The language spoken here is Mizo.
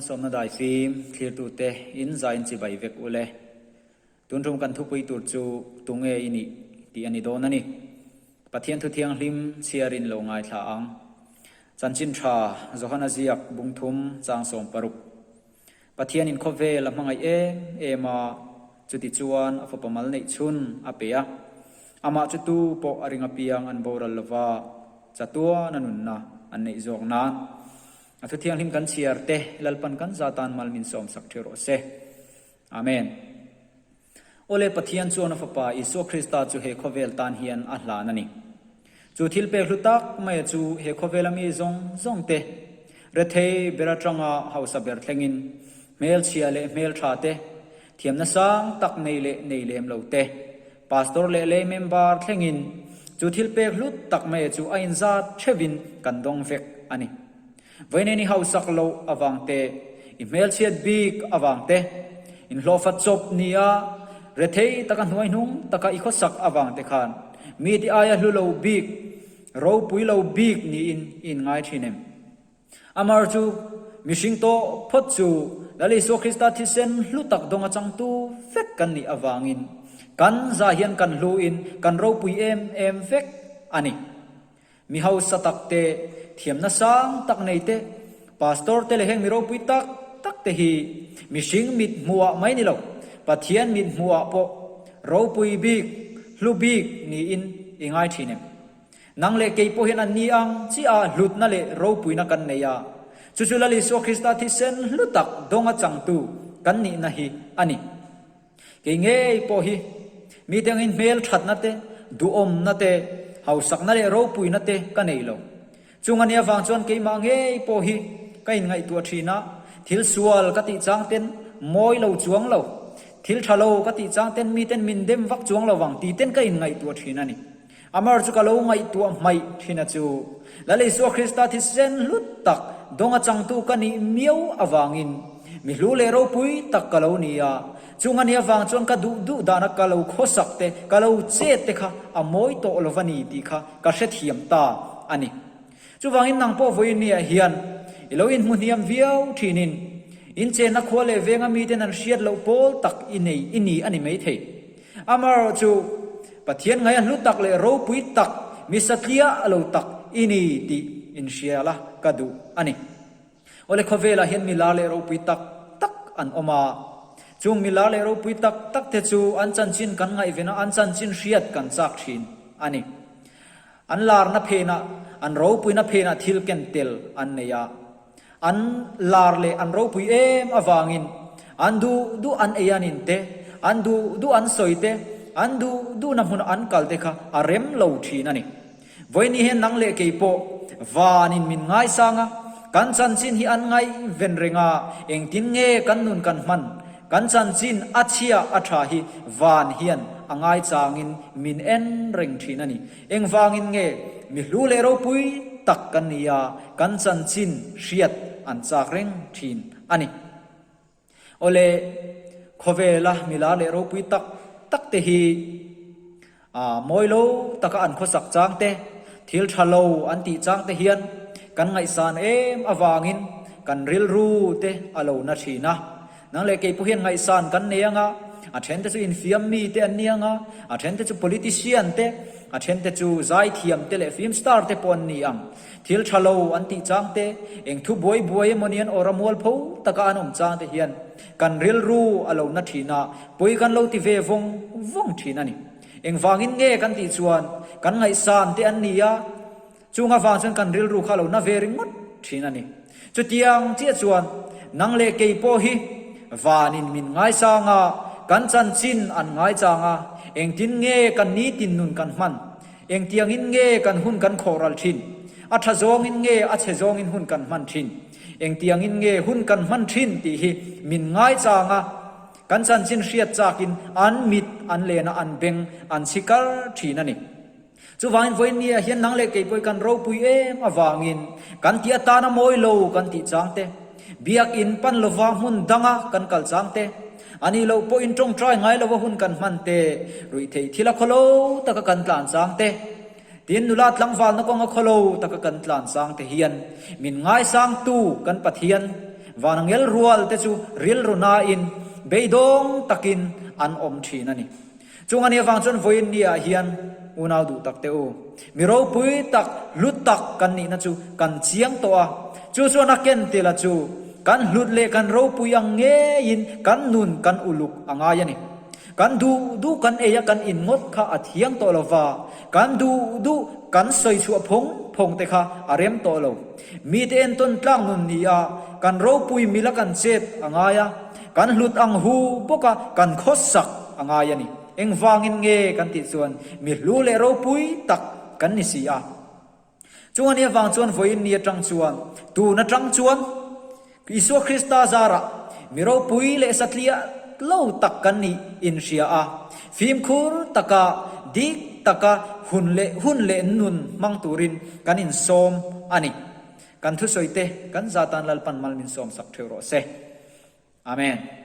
Malsawmna daifim thlirtute in zain chibai vek ule. Tun tum kan thupui tur chu tunge i nih tih a ni dawn a ni. Pathian thu thianghlim chhiarin lo ngaithla ang. Chanchin tha Johana ziak bungthum chang 16. Pathianin khawvel a hmangaih em em a, chuti chuan a fapa mal neih chhun a pe a. Amah chu tu pawh a ring apiang an boral lova, chatuan a nunna an neih zawk nan. A thu thianghlim kan chhiar te Lalpan kan za tan mal min sawmsak ṭhi rawh se. Amen. Awle Pathian chuan a fapa Isua Krista chu he khawvel tan hian a hlan a ni. Chu thil pek hlu tak maia chu he khawvela mi zawng zawng te, rethei ber atanga hausa ber thlengin, hmelchhia leh hmeltha te, thiamna sang tak nei leh nei lem lo te, pastor leh lei member thlengin chu thil pek hlu tak maia chu a inzat theuhin kan dawng vek a ni. Vawiin i hausak loh avang te, i hmelchhiat bik avang te, inhlawhfa chawp nia rethei taka hnuai hnung taka i khawsak avang te khan mi ti aia hlu lo bik, ropui lo bik niin i inngai thin em? Amar chu mihring tawh phawt chu Lal Isua Krista thisen hlu tak dawnga changtu vek kan nih avangin kan za hian kan hluin kan ropui em em vek a ni. Mi hausa tak te, thiamna sang tak nei te, pastor te leh heng mi ropui tak tak te hi mihring mit hmuhah mai ni lo, Pathian mit hmuhah pawh ropui bik, hlu bik niin i ngai thin em? Nang leh kei pawh hian an ni ang chiah hlutna leh ropuina kan nei a, chu chu Lal Isua Krista thisen hlu tak dawnga changtu kan nihna hi a ni. Kei ngei pawh hi mite angin hmel thatna te, duhawmna te, hausakna leh ropuina te ka nei lo. Chung a nih avang chuan keimah ngei pawh hi ka inngaihtuah thin a, thil sual ka tih chang ten mawi lo chuang lo, thil tha lo ka tih chang ten miten min dem vak chuang lo vang tih ten ka inngaihtuah thin a ni. Amar chu ka lo ngaihtuah hmaih thin a chu. Lal Isua Krista thisen hlut tak dawnga changtu ka nih miau avangin mi hlu leh ropui tak ka lo ni a. Chung a nih avang chuan ka duh duh dana ka lo khawsak te, ka lo chet te kha a mawi tawh lo va ni tih kha ka hrethiam ta a ni. Chuvangin nang pawh vawiin niah hian i lo inhmu hniam viau thinin inchenna khua leh venga miten an hriat loh pawl tak i nei i ni a ni maithei. Amaherawh chu, Pathian ngaia hlu tak leh ropui tak, mi satliah lo tak i ni tih inhria la ka duh a ni. Awle khawvelah hian mi lar leh ropui tak tak an awm a. Chung mi lar leh ropui tak tak te chu an chanchin kan ngaihven a, an chanchin hriat kan chak thin a ni. An larna phenah, an ropuina phenah thil ken tel an nei a. An lar leh an ropui em avangin an duh duh an ei an in te, an duh duh an sawi te, an duh duhna hmuna an kal te kha a rem lo thin a ni. Vawiin hian nang leh kei pawh vanin min ngaisang a, kan chanchin hi an ngaihven reng a, engtin nge kan nun kan hman, kan chanchin a chhia a tha hi van hian a ngaichangin min en reng thin a ni. Engvangin nge mi hlu leh ropui tak kan ni a, kan chanchin hriat an chak reng thin a ni. Awle, khawvela mi lar leh ropui tak tak te hi mawi lo taka an khawsak chang te, thil tha lo an tih chang te hian kan ngaihsan em avangin kan rilru te a lo na thin a. Nang leh kei pawh hian ngaihsan kan nei ang a, a thente chu infiam mi te an ni ang a, a thente chu politician te, a thente chu zaithiam te leh film star te pawh an ni ang. Thil tha lo an tih chang te, eng thu buai buai emaw ni an awr a mualpho taka an awm chang te hian kan rilru a lo na thin a, pawi kan lo ti ve vawng vawng thin a ni. Engvangin nge kan tih chuan kan ngaihsan te an ni a, Chung avang chuan kan rilru kha lo na ve ringawt thin a ni. Chutiang chiah chuan nang leh kei pawh hi vanin min ngaisang a, kan chanchin an ngaichang a, engtin nge kan nitin nun kan hman, engtiangin nge kan hun kan khawhral thin, a tha zawngin nge a chhe zawngin hun kan hman thin, engtiangin nge hun kan hman thin tih hi min ngaichang a, kan chanchin hriat chakin an mit an len a, an beng an chhi kar thin a ni. Chuvangin vawiin ni ah hian nang leh kei pawh hi kan ropui em avangin kan tih atana mawi lo kan tih chang te, biakinn pan lova hmun danga kan kal chang te, a nih loh pawhin tawngtai ngai lova hun kan hman te, ruihtheih thil a khawlo taka kan tlan chang te, tin nula tlangvalna kawnga khawlo taka kan tlan chang te hian min ngaisangtu kan Pathian. Vanangel rual te chu rilru nain beidawng takin an awm thin a ni. Chung a nih avang chuan vawiin ni ah hian unau duh tak te u, mi ropui tak, hlu tak kan nihna chu kan chiang tawh a, chu chuan a ken tila chu kan hlut leh kan ropui ang ngeiin kan nun kan uluk a ngai a ni. Kan duh duh kan ei a kan in ngawt kha a thiang tawh lo va, kan duh duh kan sawi chhuah phawng phawng te kha a rem tawh lo. Mite entawn tlak nun ni a, kan ropui mila kan chet a ngai a, kan hlut ang hu bawk a kan khawsak a ngai a ni. Engvangin nge kan tih chuan mi hlu leh ropui tak kan ni si a. Chung a nih avang chuan vawiin ni atang chuan, tun atang chuan Isua Krista zarah mi ropui leh satliah lo tak kan nih inhria a, fimkhur taka dik taka hun leh hun leh nun hmang turin kan insawm a ni. Kan thusawi te kan zatan Lalpan mal min sawmsak theuh rawh se. Amen.